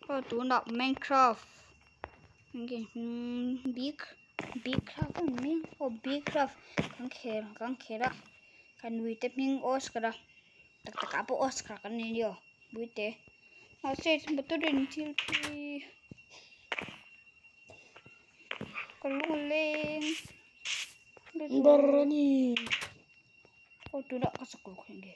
Aw tunah Minecraft big big craft a ni mai aw big craft kan khel kan khel a kan uite hming Oscar a tak takah pawh Oscar kan nei nia uite mahse motor in thil hi ka lung a leng aw tunah ka sakawr kha enge.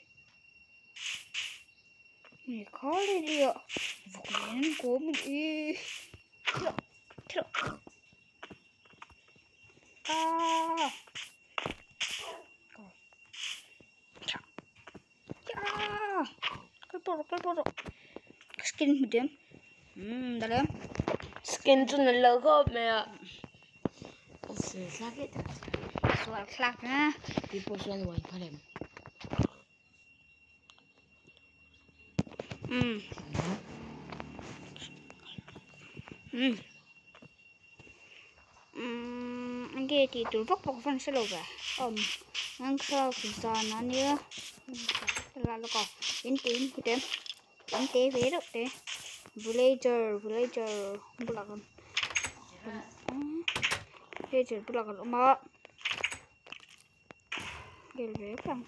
Skin chu na lo khawp mai a. People chuan uai phal em? Enge tih tur vak vak fan hre lo ve awm Minecraft zan a nia la lawk a in te in hmu te in te ve deuh te villager villager bulah kan villager bulah kan awm a. Gel ve ang.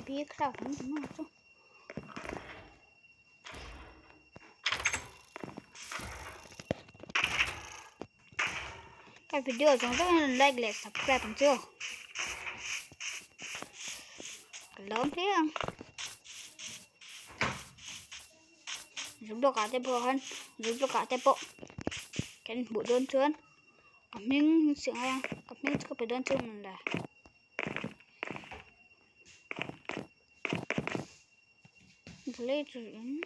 Bia kha kan hmu chu. Cái video giống rất là like leh subscribe ang chu. Ka lawm hle ang. Zuk ah te pawh khan zuk ah te pawh kan hmuh dawn chuan ka hming si ngai ang ka hming chu ka pe dawn chuan la. Villager in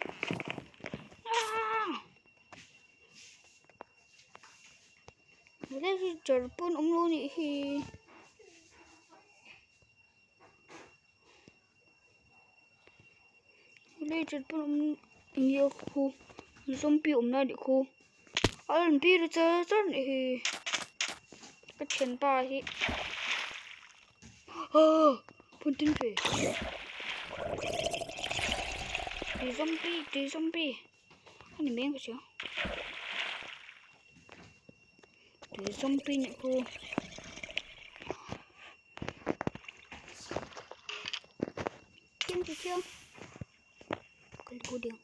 ah villager pawn awm lo nih hi. Villager pawn awm nia khu zombie awm lai nih khu a rawn bir char char nih hi ka thianpa hi ah phun tin ve tui zombie tui zombie a ni mai ang ka hria tui zombie nih khu. Chiang chi chiang cái cô điên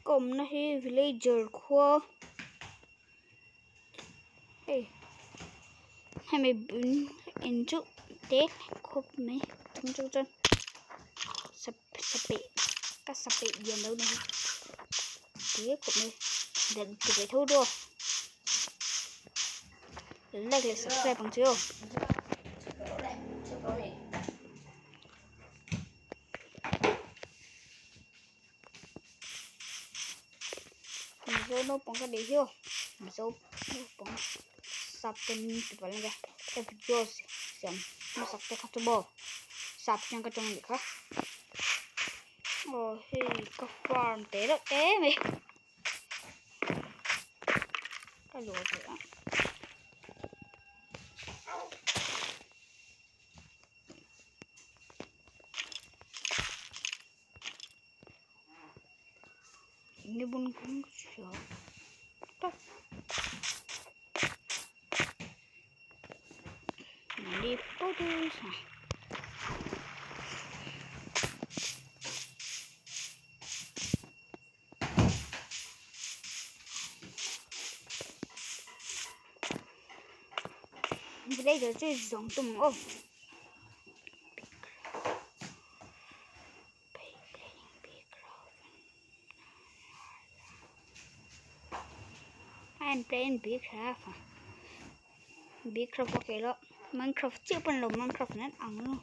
cổng nó hi villager khua hey hai mày bún in chút tết khop mấy chúng chú chân sập sập các sập bị điền đâu này thế của mình đừng thì phải thu được like là subscribe bằng chưa mình vô nó bằng cái để hiểu mình vô bằng sập tên chụp vào lên cái cái video xem nó sập cái khát bò sập trong cái trong gì khác Ồ, thì có farm té đó té mày. Cái lùa rồi á. Như bún cũng sợ. Đi produce. Bây giờ chơi giống tùng ô. I'm playing Big Craft. Big Craft okay lo. Minecraft chưa phần lồng Minecraft nét ăn luôn.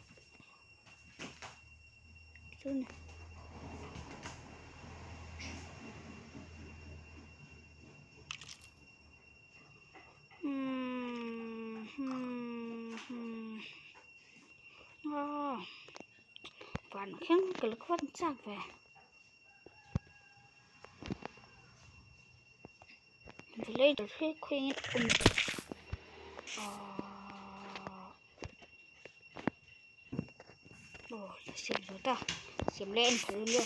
Chú này. Vanah khian kal ka van chak ve. Villager hi khawiin awm ahh aw siam zo ta siam leh en phal ania.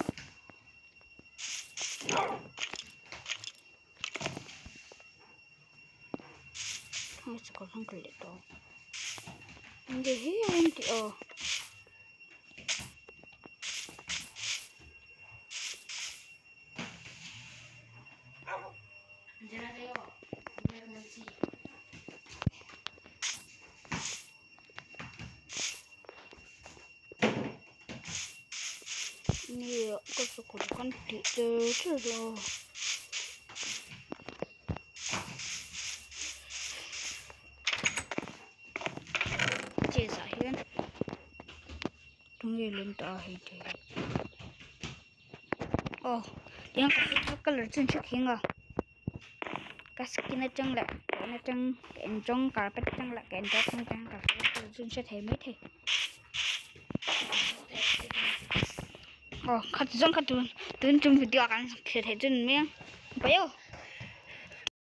Hei sakawr khan kal leh tawh ang enge hi a rawn tih aw. Nia ka sakawr khan tih chur chur aw. Chest ah hian tunge lem ta a hei te hi aw tiang ka colour chu an hre thing a ka skin atang leh ka en atang ka en tawng carpet atang leh ka en tawng atang ka colour chu an hre thei maithei aw khat zawng kha tun tun tum video ah kan hre thei chu ni mai ang paih aw.